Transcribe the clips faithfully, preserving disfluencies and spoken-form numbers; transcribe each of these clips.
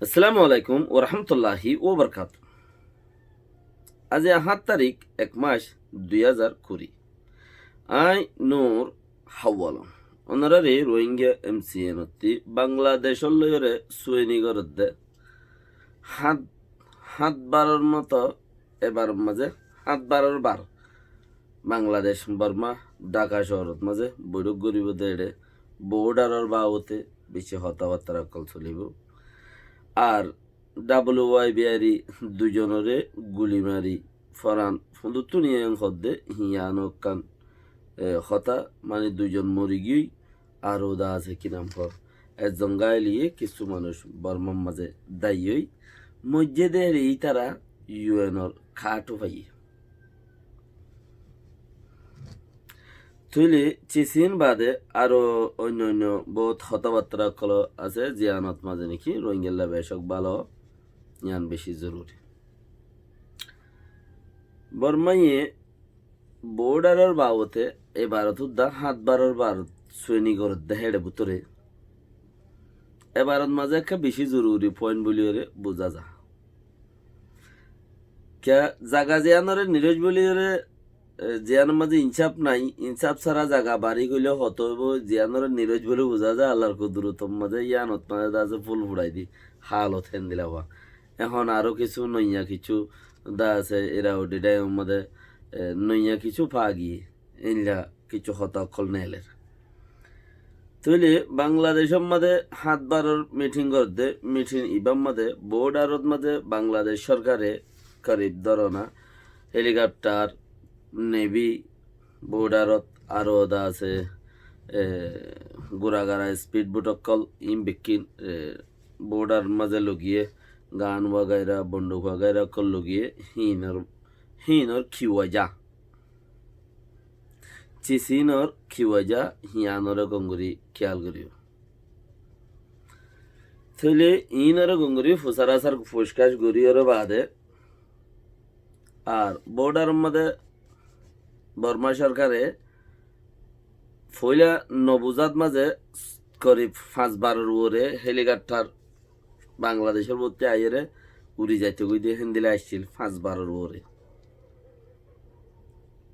Assalamu alaikum warahmatulláhi wabarakátuhu. Aijja háñt tarík, ek mac, dui házar kuri. Añí Nur Hawalom. Onoráre Rohingya M C N ottú Bangladecór lói ore sueni gorédde háñt, háñt baror moto, ebaror mazé háñt baror bar Bangladec, Borma, Dhaka cóorot mazé boiçók goríbou de, eçé bordaror babote beci hotábattára ókkol solibóu. Ar W Y B R duizonoré guli mari foran fúñdottu niyé hoódde, híyan ekkán, e, hotá, mani duizon mori giyói, ar uda asé ki nam hoó, ezzon gáil óiye, kissú manúic Bormar mazé dái ói moijjé de, eçé ítara U N or kaáṭ faiyé. Tóile Cisin baade aró oinno oinno bout hotábattára ókkol asé, ziyánot mazé niki Rohingyalla becók bála, yián beci zoruri. Bormaye bordaror babote ebarot udda háñt baror bar sueni gorédde héçe bútore. Ebarot mazé ekká beci zoruri point buli ore buza za. Kiyá zaga ziyanore niroc buli ore, e, ziyanor mazé insaf nai, insaf sára zaga bari goille hotá óibo, ziyanore niroc buli buza za, Allar kudurotor mazé yiánot mazé de asé ful furai di, halot héndilla hoó. Ehón aró kissú noiya kissú de asé, Irrawaddy dam or mazé, e, noiya kissú faa giyé, éilla kissú hotá ókkol neeler. Tóile Bangladecór mazé háñt baror miṭin gorédde, miṭin ibár mazé bordarot mazé Bangladec sorkare korib dóro na helikoptar, nevi, bordarot aró de asé, e, gura gara speedboat ókkol, iín bekkín, e, bordar mazé logiyé, gan wagaira, bonduk wagaira ókkol logiyé, híinor, híinor ki waja. Cisinor ki waja, híyanore gom gorí kiyal goríyo. Tóile iínoré gom gorí fusár asár fuckác gorí ore baade, ar bordaror mazé Borma sorkare foila no buzát mazé korib fañs baror uore helikoptar Bangladecór bútore aiyóre uri zaito goi de héndilla aiccíl fañs baror uore.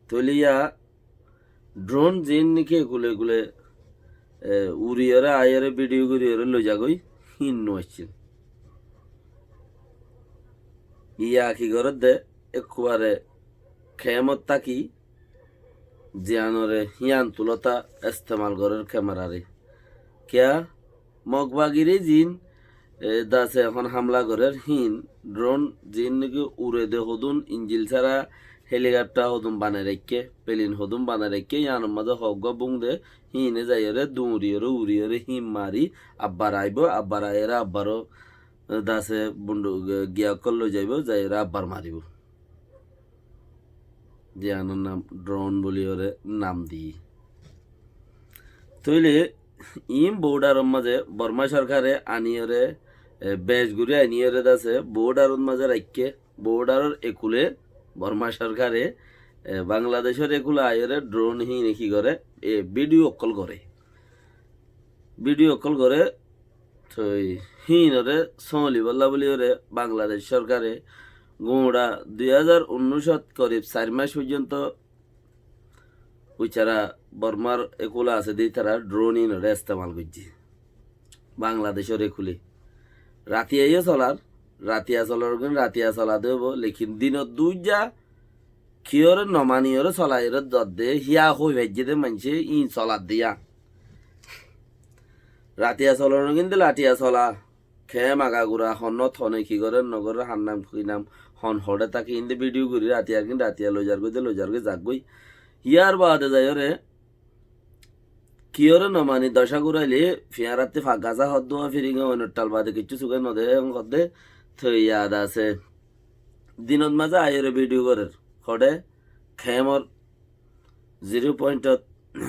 Tóile yá dron ziín niki ekule ekule, e, uriyóre aiyóre bidiyo goríyóre loizagói, híin no aiccíl. Yá ki gorédde, ekkubare kemot táki ziyanore híyan tulóta estemal gorér kemerare. Kiyá Mog bagire ziín, e, dase ehón hamla gorér híin, dron ziín niki ure de hodún, injil sára helikoptar hodún banai raikké, pelin hodún banai raikké, yíanor mazé hoggúa bung de, híine zaiyóre duñriyóre uriyóre híin mari abbar aibó, abbar aiyóre abbaró, e, dase bundu, e, giya ókkol loi zaibó, zaiyóre abbar maribó. Ziyanor nam dron buli ore nam di. Tóile iín bordaror mazé Borma sorkare aniyóre, e, bec gorí aniyóre dase bordaror mazé raikké, bordaror ekule Borma sorkare, e, Bangladecór ekule aiyóre dron híine ki goré, e, bidiyo ókkol goré. Bidiyo ókkol goré, toi híinore sómolibólla buli ore Bangladec sorkare guñça dui házar unnúicot korib sair mac foijjonto uicára Bormar ekule asé de ítara dron híinore estemal goijjé. Bangladecór ekule. Ratiya yó solar, ratiya solar gin ratiya sola de óibo, lekin dinot duijja kiyóre no maniyóre solaiyóre dodde, híya hoi faijjé de maincé, híin soladde yían. Ratiya solonor gin de latiya sola, kem agagura, honnót hone ki gorér no gorér, hannam kinam, hon hoçé táke, híin de bidiyo gorí, ratiyar gin ratiya loizar goi de loizar goi zak goi. Híyar baade zaiyóre, kiyóre no mani docá guraile, fiyañratte fak gasá hoddúa firinga oinor tal baade kiccú suké no de, ehón hodde, toi yad asé. Dinot mazé aiyóre bidiyo gorér. Hoçé, kemor zero pointot,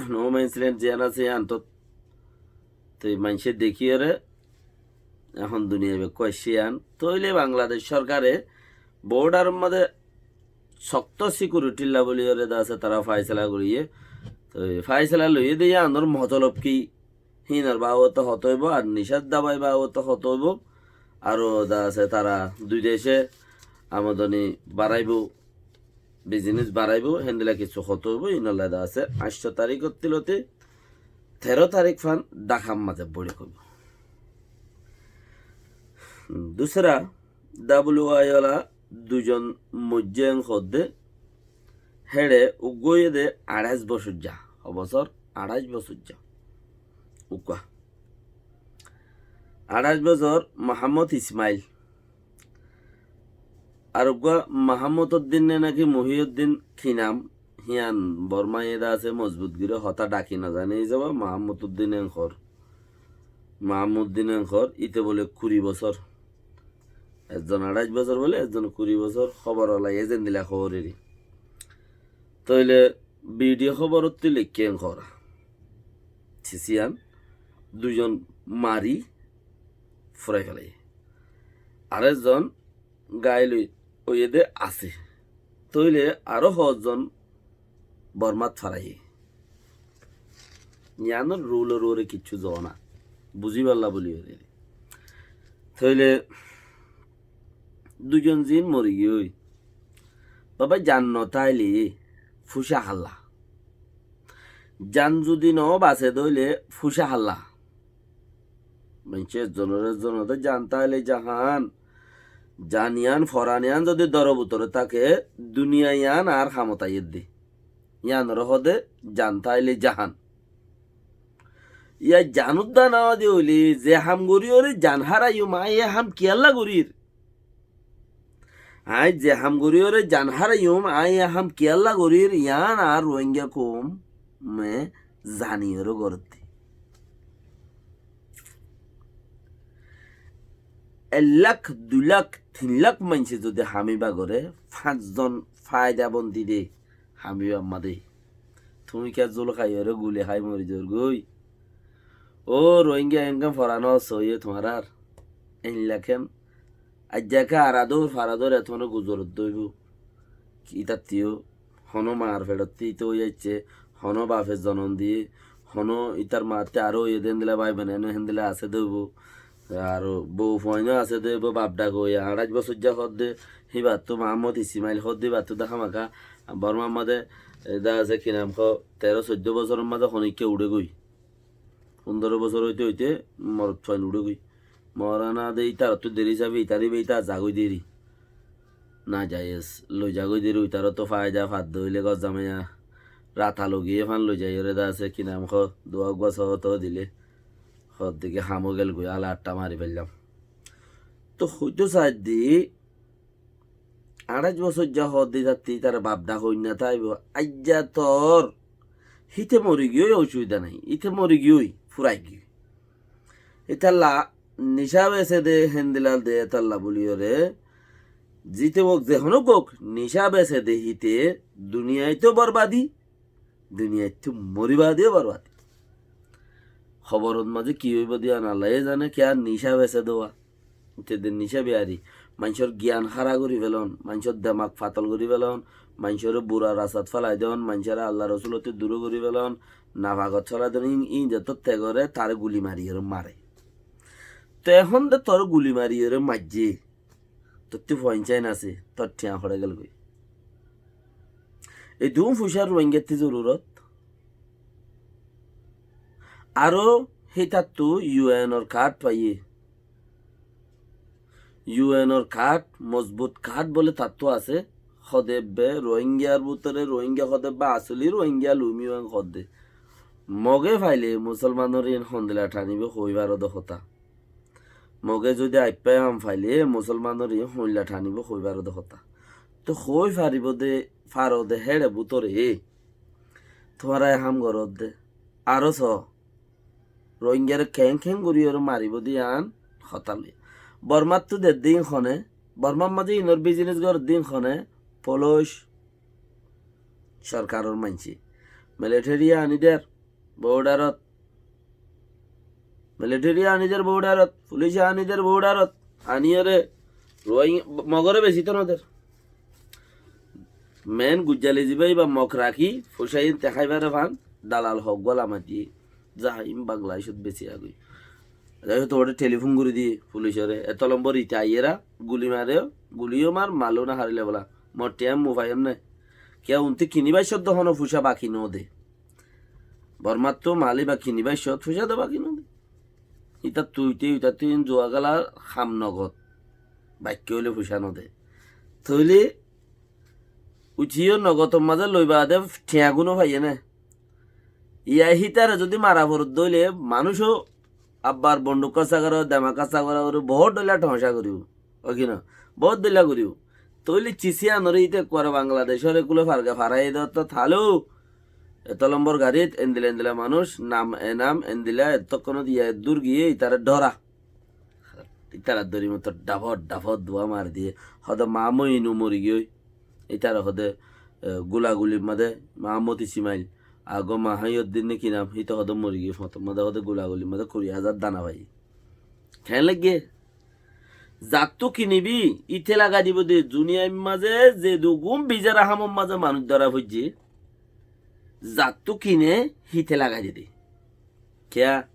no man's land ziyán asé yíantot. Toi maincé dekíyore, ehón duniyai bekkú aiccé yían. Tóile Bangladec sorkare bordaror mazé sokto sikiurithilla buli ore dase tará faisala goríye. Toi faisala loiyé de yíanor motolob ki? Híinor babote hotá óibo, ar nicár dabai babote hotá óibo, aró de asé tará dui decé amodoni baraibó, bizinis baraibó, héndilla kessú hotá óibo, inolla de asé añctó taríkot tilóti teró tarík fán Dhakar mazé boiçók óibo. Dusra, W I O ola duizon moijjé en hoódde, héçe uggúa óiye de añçáic bosóijja, ho bosór? Añçáic bosóijja. Uggúa. Añçáic bosór Muhámmod Ismail. Ar uggúa Muhámmod Uddin ne náki Muhiyuddin ki nam, hían Bormá ede asé mozbut gorí hotá dhaki no zane, hísabe Muhámmod Uddin en hoór. Muhámmod Uddin en hoór, íte bóle kuri bosór. Ezzon añçáic bosór bóle, ezzon kuri bosór, hóbor ola e zendilla hoór eri. Tóile bidiyo hóborottú leikké en hoór. Sisiyán duizon mari furai félaiye. Ar ezzon gail ói-, óiye de asé. Tóile aró hozzon Bormát faraiye. Yiánor rulor uore kiccú zona. Buzíballa bóli óiye de. Tóile duizon zin mori giyói. Baba, zan no táile fúca hálla. Zan zudi no basé dóile fúca hálla. Maincé ezzonor ezzonor de zan táile zahan. Zan yián, foran yián zudi dóro bútore táke, duniya yián ar hamot aiyér de. Yiánoré hoó de zan táile zahan. Yá zan udda no de óile, ze ham goríyore zan háraiyum, aññí e ham kiyólla gorír? Aññí ze ham goríyore zan háraiyum, aññí e ham kiyólla gorír, yián añár Rohingya koume zaniyore gorédde. Ek lak, dui lak, tin lak maincé zudi ham íba goré, fañszon faidabon di de ham íba mazé. Tuñí kiyá zul háiyore guli hái mori zoór goi? Ó Rohingya, enkán foran no soiye tuáñrár? Eilla ken? Aijja ke aradór faradór etone guzorot dóibo. Ítattú yó honó maar feçottú íte ói aiccé, honó bafe zonom diyé, honó ítar maattú aró óiye de héndilla bái boin ene héndilla asé dóibo. Aró bou fuain ó asé dóibo, baf dhak óiye, añçáic bosóijja hoódde, híbattú Muhámmod Ismail hoódde, híbattú de hámaka Bormar mazé, e, de asé ki nam hoó, teró soiddó bosóror mazé honikka uçé goi. Fundóro bosór óite óite morot fuain uçé goi. Morana de ítarattú deri sáfe, ítara íba ítara zagói deri. Nazayez loi zagói deri, ítarattú faida fadde óile gór zamaiya rata logiyé fán loi zaiyóre de asé ki nam hoó, duwa uggúa sóo toó dile. Hoódde ki ham ói gel goi, ala atta mari faillám. Toh hoitó saidde, añçáic bosóijja hoódde ítattú ítara baf dhak óinna táibo. Aijja tor híte mori giyói osubida nái, íte mori giyói, furai giyói. Ítalla nicá besé de héndilla de ítalla bóliyoré, zite ók, ze honó ók, nicá besé de híte duniyait ó borbadi, duniyaittú mori baade yó borbadi. Hóborot mazé ki óibo de yián Allaye zane, kiyá nicá besé de uwá. Íte de nicá biyari. Maincór giyan hára gorí felon, maincór demak fatol gorí felon, maincóre bura rastat félai don, maincóre Alla Rosulottú dure gorí felon, nafagot félai don, ín, ín zetót tegoré, taré guli mariyóre mare. Te ehón de toré guli mariyóre maijjé. Tottú fuain sáin asé, tor thiañ hoçé gel goi. E duún fuicár Rohingyattú zorurot. Aró hítattú U N or kaád faiyé. U N or kaád, mozbut kaád bóle tattú asé. Hóde ebbe Rohingyar bútore Rohingya hóde ebbe asoli Rohingya lumi ueng hóde. Moge faile musolmanor iín hondila thanibó hoói faro de hotá. Moge zodi aippá ham faile musolmanor iín hondila thanibó hoói faro de hotá. Te hoói faribó de, faro de héçe bútore. Tuáñra e ham goró de. Aró soó. Rohingyare keén keén gorí aró maribó de yián hotá loi. Bormáttu der de iín hone, Bormár mazé iínor bizinis gorér de iín hone, Polóic sorkaror maincé. Militeri aní der boudarot, militeri aní der boudarot, fulice aní der boudarot, aníyore Rohing-, Mogore besito no der. Meén gujjali zibá íba Mog rakí, fucá iín te háibare fán, dalal hok gola mati, zahaim Bangladecót besi agói. Zai hó, tuáñre telifón gorí diyé fulicoré, eto lombor ite aiyéra guli mare, guliyó mar, maló no hárile bola, mor thiañ mui faiyum né. Kiyá untú kinibar códdo honó fucá baki no de. Bormattú mal íba kinibar cót fucá de baki no de. Itattú uite, itattú in zuwa gálar ham nogot. Baikká óile fucá no de. Tóile uithiyó nogotor mazé loi baade thiañ gún ó faiyé né. Iyá hítare zodi mara forot dóile manúic ó abbar bonduk kassa goré, demak kassa goré, goré, bout dóilla thóñca goríbo. Ó ki no? Bout dóilla goríbo. Tóile cisiyanoré íte ekkuare Bangladecór ekule farga farai dótto thaló. Eto lombor garit endila endila manúic, nam enam endila, ettókkonot iyá eddúr giyé, ítare dhóra. Ítara dóri moto dhafot dhafot duwa mari diyé. Hóde Mahamot inu mori giyói. Ítara hóde, e, gulagulir mazé Mahamot Ismail. Agó Mahayoddin né ki nam, híte hóde mori giyói. Foñtor mazé hóde gulagulir mazé kuri házar dana faiyé. Keén laiggé? Zattú kinibi, íte lagai dibo de. Duniyair mazé zedún bizara hamor mazé manúic dóra foijjé, zattú kine híte lagai dede. Kiyá?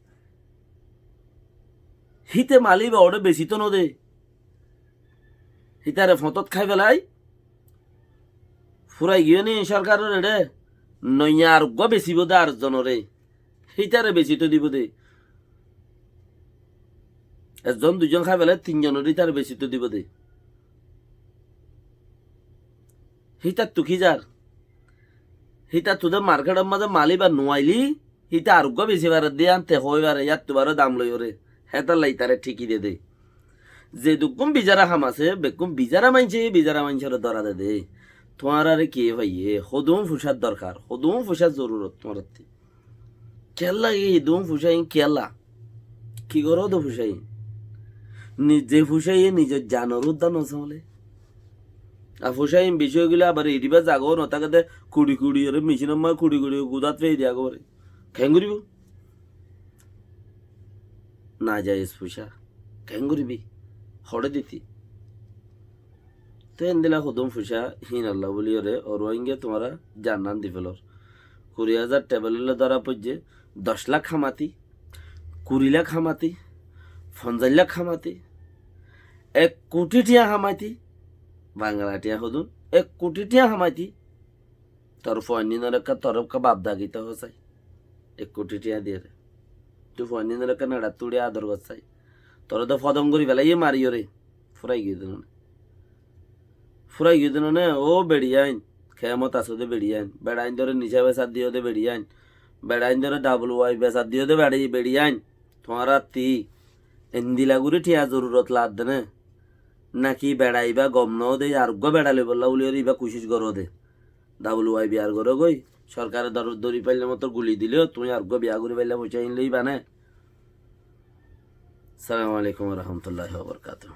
Híte mal íba oré besitó no de. Hítare foñtot kái felai. Furai giyó né sorkaror eçé. Noiya ar uggúa besibo de ar zonoré. Hítare besitó dibo de. Ezzon duizon kái felai, tin zonoré hítare besitó dibo de. Hítattú ki zar? Hítattú de marketor mazé mal íba no ailé, híte ar uggúa besi fare de, ante hoi fare, yáttu baró dam loiyóre. Hétolla ítare thíki de de. Zedukkún bizara ham asé, bekkún bizara maincé, bizara maincóre dóra de de. Tuáñrare kiyé faiyé? Hodún fucár dorkar, hodún fucár zorurot tuáñrattú? Kiyólla e hodún fucá in kiyólla? Ki goró de fucá in? Nize fucá e nizor zanor uddá no sole. Ar fucá in beci óigile abar eribar zaga ó no táke de, kuri kuri ore mecin or mazé kuri kuri gudát fei diya gore. Keén goribo? Nazayez fucá. Keén goribi? Hoçé diti? Te endila hodún fucá hínolla buli ore, o Rohingya tuáñra zan nan di felor. Kuri házar tebel ot dóra foijjé, doc lak hamati, kuri lak hamati, fonzaic lak hamati, ek kuti thiañ hamati, Bangla thiañ hodún, ek kuti thiañ hamati, tor fuain ninor ekka, tor ekka baf dagi to hosai. Ek kuti thiañ diyore. Tui fuain ninor ekka neçat tuçi ador gossai. Tore to fodon gori felaiyé mariyore. Furai giyói de none. Furai giyói de none, ó beçiyain. Kemot asó de beçiyain. Beçaindore nisa besat diyó de beçiyain. Beçaindore W I besat diyó de beçi-, beçiyain. Tuáñrattú endila gori thiañ zorurot laadde né? Naki beça ibá gom no de, ar uggúa beça loibolla buliyore ibá kucíc goró de. W I B ar goró goi, sorkare dor-, dóri faille motor guli dileo, tuñí ar uggúa biya gori faille foicá in loiba né? Assalamu alaikum wa rahmatullahi wa barakatuhu.